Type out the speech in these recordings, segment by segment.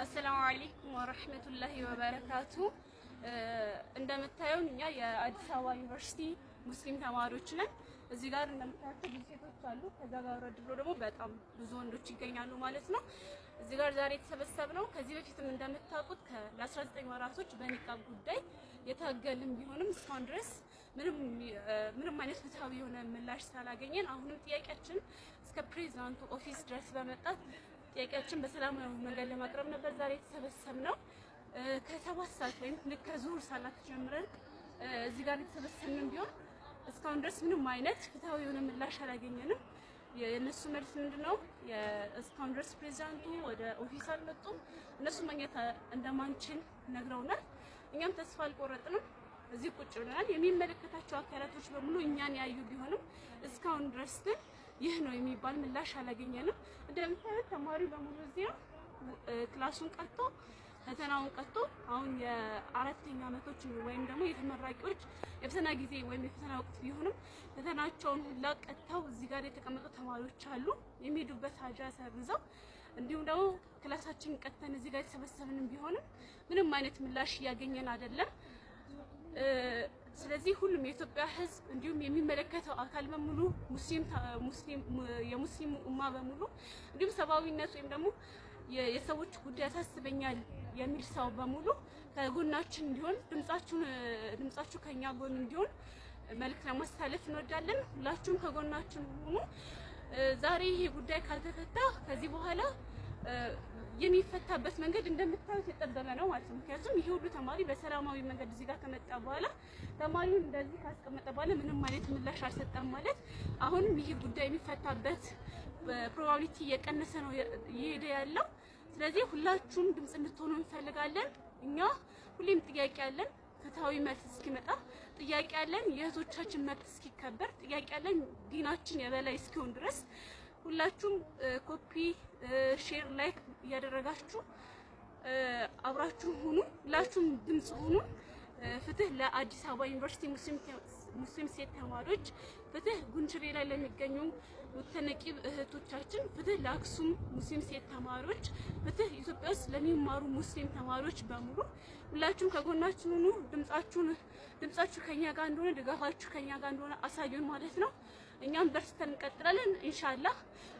አሰላሙ አለይኩም ወረህመቱላሂ ወበረካቱ። እንደምታዩን እኛ የአዲስ አበባ ዩኒቨርሲቲ ሙስሊም ተማሪዎች ነን። እዚህ ጋር እንደምታያቸው ብዙ ሴቶች አሉ። ከዛ ጋር ወረድ ብሎ ደግሞ በጣም ብዙ ወንዶች ይገኛሉ ማለት ነው። እዚህ ጋር ዛሬ የተሰበሰብነው ከዚህ በፊትም እንደምታውቁት ለ19 ወራቶች በኒቃብ ጉዳይ የታገልን ቢሆንም እስካሁን ድረስ ምንም አይነት ፍትሃዊ የሆነ ምላሽ ስላላገኘን አሁንም ጥያቄያችን እስከ ፕሬዚዳንቱ office ድረስ በመጣት ጥያቄያችን በሰላማዊ መንገድ ለማቅረብ ነበር ዛሬ የተሰበሰብነው። ከ7 ሰዓት ወይም ልክ ከዙሁር ሰላት ጀምረን እዚህ ጋር የተሰበሰብንም ቢሆን እስካሁን ድረስ ምንም አይነት ፍትሃዊ የሆነ ምላሽ አላገኘንም። የእነሱ መልስ ምንድነው? እስካሁን ድረስ ፕሬዚዳንቱ ወደ office አልመጡም። እነሱ ማግኘት እንደማንችል ነግረውናል። እኛም ተስፋ አልቆረጥንም። እዚህ ቁጭ ብለናል። የሚመለከታቸው አካላቶች በሙሉ እኛን ያዩ ቢሆንም እስካሁን ድረስ ግን ይህ ነው የሚባል ምላሽ አላገኘንም። እንደምታዩት ተማሪው በሙሉ እዚህ ነው። Class ኡን ቀርቶ፣ ፈተናውን ቀርቶ፣ አሁን የአራተኛ ዓመቶች ወይም ደግሞ የተመራቂዎች የፈተና ጊዜ ወይም የፈተና ወቅት ቢሆንም ፈተናቸውን ሁላ ቀጥተው እዚህ ጋር የተቀመጡ ተማሪዎች አሉ፣ የሚሄዱበት ሀጃ ሰርዘው። እንዲሁም ደግሞ class ኣችንን ቀጥተን እዚህ ጋር የተሰበሰብንም ቢሆንም ምንም አይነት ምላሽ እያገኘን አይደለም። ስለዚህ ሁሉም የኢትዮጵያ ሕዝብ እንዲሁም የሚመለከተው አካል በሙሉ፣ ሙስሊም የሙስሊም ኡማ በሙሉ፣ እንዲሁም ሰብአዊነት ወይም ደግሞ የሰዎች ጉዳይ ያሳስበኛል የሚል ሰው በሙሉ ከጎናችን እንዲሆን፣ ድምጻችሁ ከኛ ጎን እንዲሆን መልእክት ለማስተላለፍ እንወዳለን። ሁላችሁም ከጎናችን ሁኑ። ዛሬ ይሄ ጉዳይ ካልተፈታ ከዚህ በኋላ የሚፈታበት መንገድ እንደምታዩት የጠበበ ነው ማለት ነው። ምክንያቱም ይሄ ሁሉ ተማሪ በሰላማዊ መንገድ እዚህ ጋር ከመጣ በኋላ፣ ተማሪውን እንደዚህ ካስቀመጠ በኋላ ምንም አይነት ምላሽ አልሰጠም ማለት አሁንም ይሄ ጉዳይ የሚፈታበት probability እየቀነሰ ነው እየሄደ ያለው። ስለዚህ ሁላችሁም ድምጽ እንድትሆኑ እንፈልጋለን። እኛ ሁሌም ጥያቄ አለን። ፍትሃዊ መልስ እስኪመጣ ጥያቄ አለን። የእህቶቻችን መብት እስኪከበር ጥያቄ አለን። ዲናችን የበላይ እስኪሆን ድረስ ሁላችሁም copy፣ share፣ like እያደረጋችሁ አብራችሁ ሁኑ። ሁላችሁም ድምጽ ሁኑ። ፍትህ ለአዲስ አበባ ዩኒቨርሲቲ ሙስሊም ሴት ተማሪዎች፣ ፍትህ ጉንችሬ ላይ ለሚገኙ ሙተነቂብ እህቶቻችን፣ ፍትህ ለአክሱም ሙስሊም ሴት ተማሪዎች፣ ፍትህ ኢትዮጵያ ውስጥ ለሚማሩ ሙስሊም ተማሪዎች በሙሉ። ሁላችሁም ከጎናችን ሁኑ። ድምጻችሁ ከኛ ጋር እንደሆነ፣ ድጋፋችሁ ከኛ ጋር እንደሆነ አሳዩን ማለት ነው። እኛም በርትተን እንቀጥላለን። ኢንሻአላህ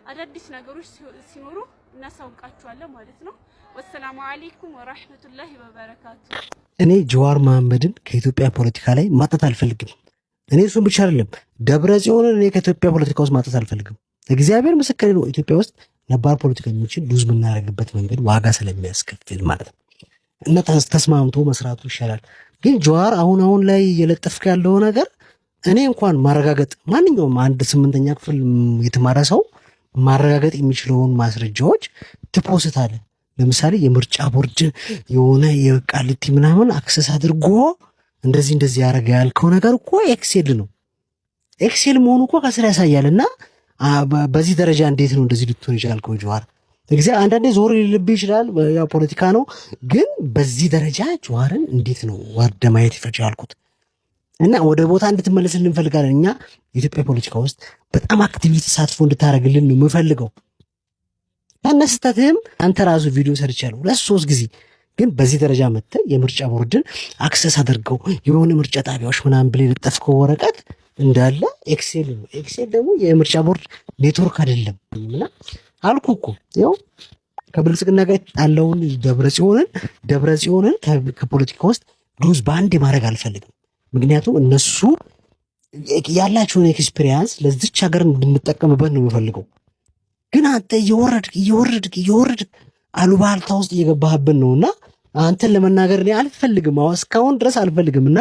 አዳዲስ ነገሮች ሲኖሩ እናሳውቃችኋለን ማለት ነው። ወሰላሙ አለይኩም ወራህመቱላሂ ወበረካቱ። እኔ ጀዋር መሐመድን ከኢትዮጵያ ፖለቲካ ላይ ማጣት አልፈልግም። እኔ እሱን ብቻ አይደለም፣ ደብረ ጽዮንን እኔ ከኢትዮጵያ ፖለቲካ ውስጥ ማጣት አልፈልግም። እግዚአብሔር ምስክሬ ነው። ኢትዮጵያ ውስጥ ነባር ፖለቲከኞችን lose የምናደርግበት መንገድ ዋጋ ስለሚያስከፍል ማለት ነው እና ተስማምቶ መስራቱ ይሻላል። ግን ጀዋር አሁን አሁን ላይ እየለጠፍክ ያለው ነገር እኔ እንኳን ማረጋገጥ፣ ማንኛውም አንድ ስምንተኛ ክፍል የተማረ ሰው ማረጋገጥ የሚችለውን ማስረጃዎች ት post አለህ። ለምሳሌ የምርጫ ቦርድ የሆነ የቃሊቲ ምናምን access አድርጎ እንደዚህ እንደዚህ ያደረገ ያልከው ነገር እኮ Excel ነው። Excel መሆኑ እኮ ከስር ያሳያል። እና በዚህ ደረጃ እንዴት ነው እንደዚህ ልትሆን ይችላል? ጀዋር እግዚአ አንዳንዴ ዞር ሊልብህ ይችላል። ያው ፖለቲካ ነው። ግን በዚህ ደረጃ ጀዋርን እንዴት ነው ወርደ ማየት የቻልኩት? እና ወደ ቦታ እንድትመለስልን እንፈልጋለን። እኛ የኢትዮጵያ ፖለቲካ ውስጥ በጣም actively ተሳትፎ እንድታደርግልን ነው የምፈልገው። ከነስህተትህም አንተ ራሱ ቪዲዮ ሰርቻለሁ ሁለት ሶስት ጊዜ። ግን በዚህ ደረጃ መጥተህ የምርጫ ቦርድን access አድርገው የሆነ ምርጫ ጣቢያዎች ምናምን ብለህ የለጠፍከው ወረቀት እንዳለ Excel ነው። Excel ደግሞ የምርጫ ቦርድ ኔትወርክ አይደለም። እና አልኩ እኮ፣ ይኸው ከብልጽግና ጋር የተጣላውን ደብረ ጽዮንን ከፖለቲካ ውስጥ lose በአንድ ማድረግ አልፈልግም። ምክንያቱም እነሱ ያላቸውን experience ለዚች ሀገር እንድንጠቀምበት ነው የምፈልገው። ግን አንተ እየወረድክ እየወረድክ እየወረድክ አሉባልታ ውስጥ እየገባህብን ነው እና አንተን ለመናገር እኔ አልፈልግም፣ አዎ እስካሁን ድረስ አልፈልግም። እና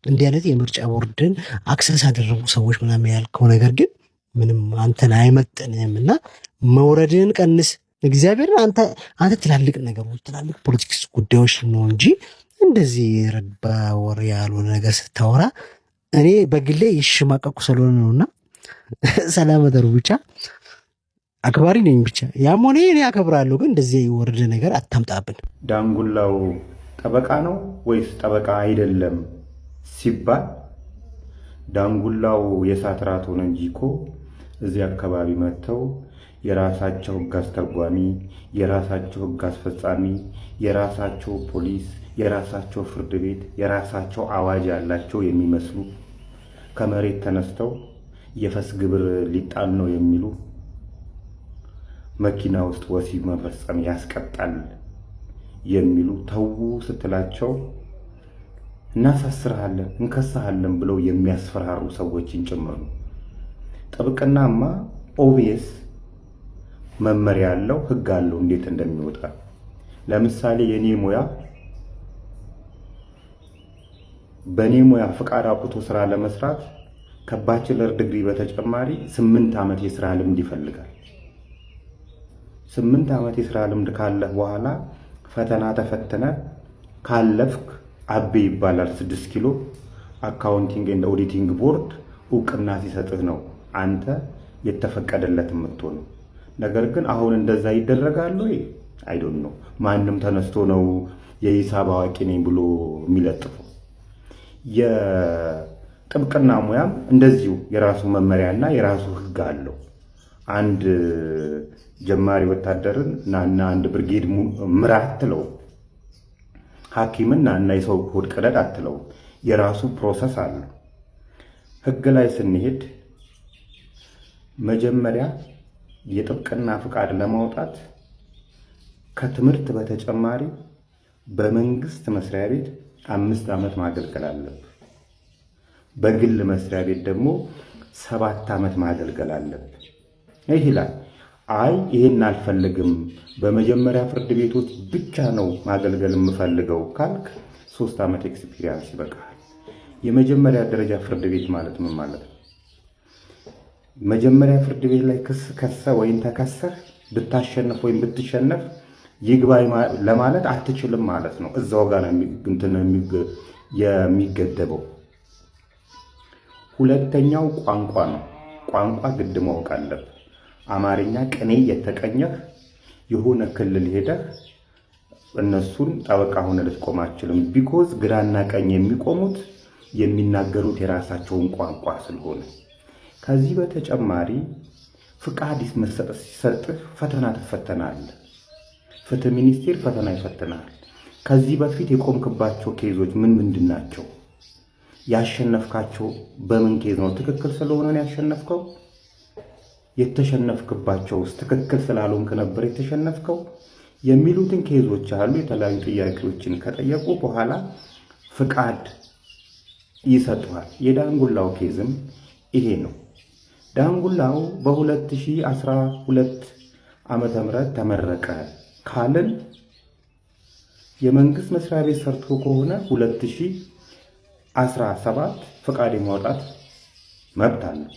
እንዲህ አይነት የምርጫ ቦርድን access ያደረጉ ሰዎች ምናምን ያልከው ነገር ግን ምንም አንተን አይመጥንህም እና መውረድን ቀንስ። እግዚአብሔርን አንተ ትላልቅ ነገሮች፣ ትላልቅ politics ጉዳዮች ነው እንጂ እንደዚህ የረባ ወሬ ያልሆነ ነገር ስታወራ እኔ በግሌ ይሽማቀቁ ስለሆነ ነውና ሰላም እደሩ ብቻ። አክባሪ ነኝ ብቻ። ያም ሆነ እኔ አከብራለሁ፣ ግን እንደዚህ የወረደ ነገር አታምጣብን። ዳንጉላው ጠበቃ ነው ወይስ ጠበቃ አይደለም ሲባል ዳንጉላው የእሳት ራት ሆነ እንጂ እኮ እዚህ አካባቢ መጥተው የራሳቸው ሕግ አስተርጓሚ፣ የራሳቸው ሕግ አስፈጻሚ፣ የራሳቸው ፖሊስ፣ የራሳቸው ፍርድ ቤት፣ የራሳቸው አዋጅ ያላቸው የሚመስሉ፣ ከመሬት ተነስተው የፈስ ግብር ሊጣል ነው የሚሉ፣ መኪና ውስጥ ወሲብ መፈጸም ያስቀጣል የሚሉ፣ ተዉ ስትላቸው እናሳስርሃለን፣ እንከሳሃለን ብለው የሚያስፈራሩ ሰዎችን ጭምር ነው። ጥብቅናማ obvious መመሪያ አለው፣ ህግ አለው እንዴት እንደሚወጣ። ለምሳሌ የኔ ሙያ፣ በእኔ ሙያ ፍቃድ አውጥቶ ስራ ለመስራት ከ bachelor degree በተጨማሪ 8 ዓመት የስራ ልምድ ይፈልጋል። 8 ዓመት የስራ ልምድ ካለህ በኋላ ፈተና ተፈትነህ ካለፍክ አቤ ይባላል፣ 6 ኪሎ Accounting and Auditing Board እውቅና ሲሰጥህ ነው አንተ የተፈቀደለት የምትሆነው። ነገር ግን አሁን እንደዛ ይደረጋል ወይ? I don't know። ማንም ተነስቶ ነው የሂሳብ አዋቂ ነኝ ብሎ የሚለጥፈው። የጥብቅና ሙያም እንደዚሁ የራሱ መመሪያና የራሱ ሕግ አለው። አንድ ጀማሪ ወታደርን ናና አንድ ብርጌድ ምራ አትለው። ሐኪምን ናና የሰው ሆድ ቅደድ አትለው። የራሱ process አለው። ሕግ ላይ ስንሄድ መጀመሪያ የጥብቅና ፍቃድ ለማውጣት ከትምህርት በተጨማሪ በመንግስት መስሪያ ቤት 5 ዓመት ማገልገል አለብህ። በግል መስሪያ ቤት ደግሞ 7 ዓመት ማገልገል አለብህ። ይህ ይላል። አይ ይህን አልፈልግም፣ በመጀመሪያ ፍርድ ቤቶች ብቻ ነው ማገልገል የምፈልገው ካልክ 3 ዓመት experience ይበቃል። የመጀመሪያ ደረጃ ፍርድ ቤት ማለት ምን ማለት ነው? መጀመሪያ ፍርድ ቤት ላይ ክስ ከሰህ ወይም ተከሰህ ብታሸንፍ ወይም ብትሸነፍ ይግባኝ ለማለት አትችልም ማለት ነው። እዛው ጋር እንትን የሚገደበው። ሁለተኛው ቋንቋ ነው። ቋንቋ ግድ ማወቅ አለብህ። አማርኛ ቅኔ እየተቀኘህ የሆነ ክልል ሄደህ እነሱን ጠበቃ ሆነ ልትቆም አትችልም። Because ግራና ቀኝ የሚቆሙት የሚናገሩት የራሳቸውን ቋንቋ ስለሆነ። ከዚህ በተጨማሪ ፍቃድ ሲሰጥህ ፈተና ትፈተናለህ። ፍትህ ሚኒስቴር ፈተና ይፈትናል። ከዚህ በፊት የቆምክባቸው case ኦች ምን ምንድን ናቸው? ያሸነፍካቸው በምን case ነው? ትክክል ስለሆነ ነው ያሸነፍከው? የተሸነፍክባቸውስ ትክክል ስላልሆንክ ነበር የተሸነፍከው? የሚሉትን case ኦች አሉ። የተለያዩ ጥያቄዎችን ከጠየቁ በኋላ ፍቃድ ይሰጡሃል። የዳንጉላው case ም ይሄ ነው። ዳንጉላው በ2012 ዓመተ ምህረት ተመረቀ ካልን የመንግስት መስሪያ ቤት ሰርቶ ከሆነ 2017 ፍቃድ የማውጣት መብት አለው።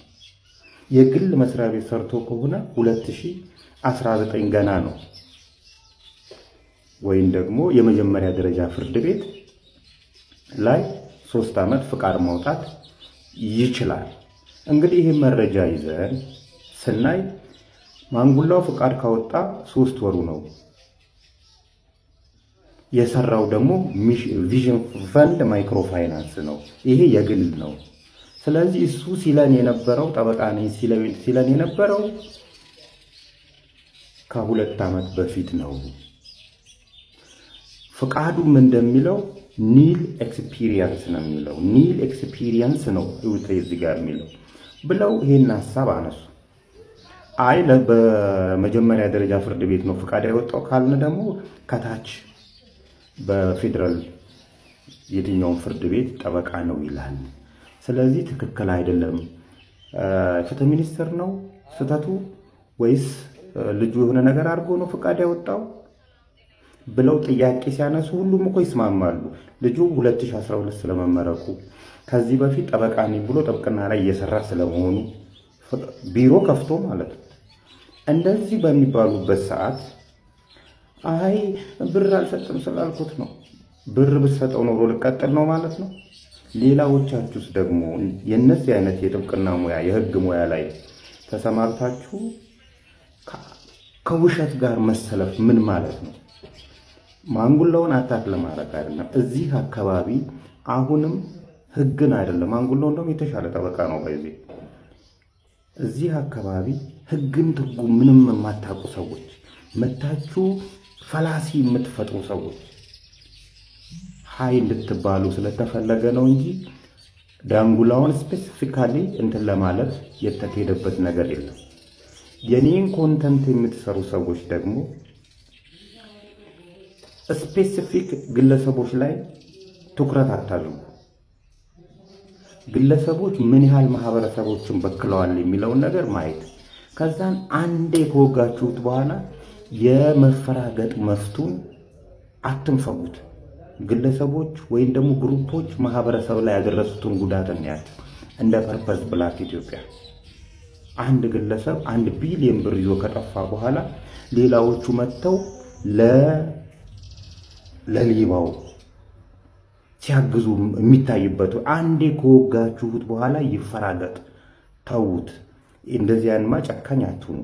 የግል መስሪያ ቤት ሰርቶ ከሆነ 2019 ገና ነው። ወይም ደግሞ የመጀመሪያ ደረጃ ፍርድ ቤት ላይ 3 ዓመት ፍቃድ ማውጣት ይችላል። እንግዲህ ይህ መረጃ ይዘን ስናይ ማንጉላው ፍቃድ ካወጣ 3 ወሩ ነው። የሰራው ደግሞ Vision Fund Microfinance ነው። ይሄ የግል ነው። ስለዚህ እሱ ሲለን የነበረው፣ ጠበቃ ነኝ ሲለን የነበረው ከ2 ዓመት በፊት ነው። ፍቃዱም እንደሚለው nil experience ነው የሚለው፣ nil experience ነው እዚህ ጋር የሚለው ብለው ይሄን ሀሳብ አነሱ። አይ በመጀመሪያ ደረጃ ፍርድ ቤት ነው ፍቃድ ያወጣው ካልን ደግሞ ከታች በፌዴራል የትኛውን ፍርድ ቤት ጠበቃ ነው ይላል። ስለዚህ ትክክል አይደለም። ፍትህ ሚኒስቴር ነው ስህተቱ ወይስ ልጁ የሆነ ነገር አድርጎ ነው ፍቃድ ያወጣው ብለው ጥያቄ ሲያነሱ ሁሉም እኮ ይስማማሉ። ልጁ 2012 ስለመመረቁ፣ ከዚህ በፊት ጠበቃ ነኝ ብሎ ጥብቅና ላይ እየሰራ ስለመሆኑ፣ ቢሮ ከፍቶ ማለት ነው። እንደዚህ በሚባሉበት ሰዓት አይ ብር አልሰጥም ስላልኩት ነው። ብር ብትሰጠው ኖሮ ልቀጥል ነው ማለት ነው። ሌላዎቻችሁስ ደግሞ የእነዚህ አይነት የጥብቅና ሙያ፣ የህግ ሙያ ላይ ተሰማርታችሁ ከውሸት ጋር መሰለፍ ምን ማለት ነው? ማንጉላውን attack ለማድረግ አይደለም። እዚህ አካባቢ አሁንም ህግን አይደለም። ማንጉላው እንደውም የተሻለ ጠበቃ ነው። በዚህ እዚህ አካባቢ ህግን ትርጉም ምንም የማታውቁ ሰዎች መታችሁ fallacy የምትፈጥሩ ሰዎች ሀይ እንድትባሉ ስለተፈለገ ነው እንጂ ዳንጉላውን specifically እንትን ለማለት የተካሄደበት ነገር የለም። የኔን content የምትሰሩ ሰዎች ደግሞ specific ግለሰቦች ላይ ትኩረት አታድርጉ። ግለሰቦች ምን ያህል ማህበረሰቦችን በክለዋል የሚለውን ነገር ማየት፣ ከዛን አንዴ ከወጋችሁት በኋላ የመፈራገጥ መፍቱን አትንፈጉት። ግለሰቦች ወይም ደግሞ group ኦች ማህበረሰብ ላይ ያደረሱትን ጉዳት እናያቸው። እንደ Purpose Black ኢትዮጵያ አንድ ግለሰብ 1 ቢሊዮን ብር ይዞ ከጠፋ በኋላ ሌላዎቹ መጥተው ለሌባው ሲያግዙ የሚታይበት፣ አንዴ ከወጋችሁት በኋላ ይፈራገጥ፣ ተዉት። እንደዚያንማ ጨካኝ አትሁኑ።